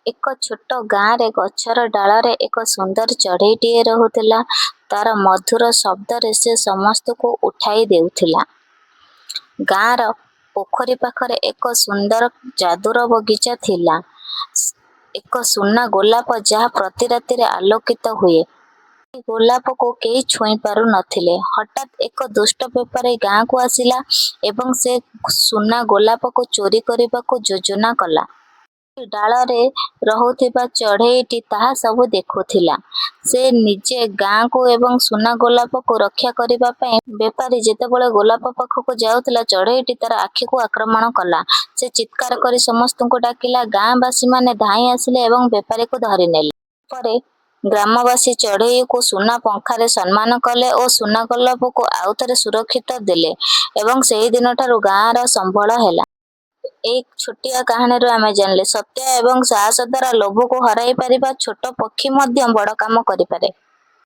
ଏକ ଛୋଟ ଗାଆଁରେ ଗଛର ଡାଳରେ ଏକ ସୁନ୍ଦର ଚଢ଼େଇଟିଏ ରହୁଥିଲା। ତାର ମଧୁର ଶବ୍ଦରେ ସେ ସମସ୍ତଙ୍କୁ ଉଠାଇ ଦେଉଥିଲା। ଗାଆଁର ପୋଖରୀ ପାଖରେ ଏକ ସୁନ୍ଦର ଯାଦୁର ବଗିଚା ଥିଲା, ଏକ ସୁନା ଗୋଲାପ ଯାହା ପ୍ରତି ରାତିରେ ଆଲୋକିତ ହୁଏ। ଏହି ଗୋଲାପକୁ କେହି ଛୁଇଁ ପାରୁନଥିଲେ। ହଠାତ୍ ଏକ ଦୁଷ୍ଟ ବେପାରୀ ଗାଆଁକୁ ଆସିଲା ଏବଂ ସେ ସୁନା ଗୋଲାପକୁ ଚୋରି କରିବାକୁ ଯୋଜନା କଲା। ଡାଳରେ ରହୁଥିବା ଚଢ଼େଇଟି ତାହା ସବୁ ଦେଖୁଥିଲା। ସେ ନିଜେ ଗାଆଁକୁ ଏବଂ ସୁନା ଗୋଲାପକୁ ରକ୍ଷା କରିବା ପାଇଁ ବେପାରୀ ଯେତେବେଳେ ଗୋଲାପ ପାଖକୁ ଯାଉଥିଲା, ଚଢ଼େଇଟି ତାର ଆଖିକୁ ଆକ୍ରମଣ କଲା। ସେ ଚିତ୍କାର କରି ସମସ୍ତଙ୍କୁ ଡାକିଲା। ଗାଆଁବାସୀମାନେ ଧାଇଁ ଆସିଲେ ଏବଂ ବେପାରୀକୁ ଧରିନେଲେ। ପରେ ଗ୍ରାମବାସୀ ଚଢ଼େଇକୁ ସୁନା ପଙ୍ଖାରେ ସମ୍ମାନ କଲେ ଓ ସୁନା ଗୋଲାପକୁ ଆଉଥରେ ସୁରକ୍ଷିତ ଦେଲେ ଏବଂ ସେହି ଦିନଠାରୁ ଗାଆଁର ସମ୍ବଳ ହେଲା। ଏଇ ଛୋଟିଆ କାହାଣୀରୁ ଆମେ ଜାଣିଲେ, ସତ୍ୟ ଏବଂ ସାହସ ଦ୍ୱାରା ଲୋଭକୁ ହରାଇ ପାରିବା। ଛୋଟ ପକ୍ଷୀ ମଧ୍ୟ ବଡ଼ କାମ କରିପାରେ।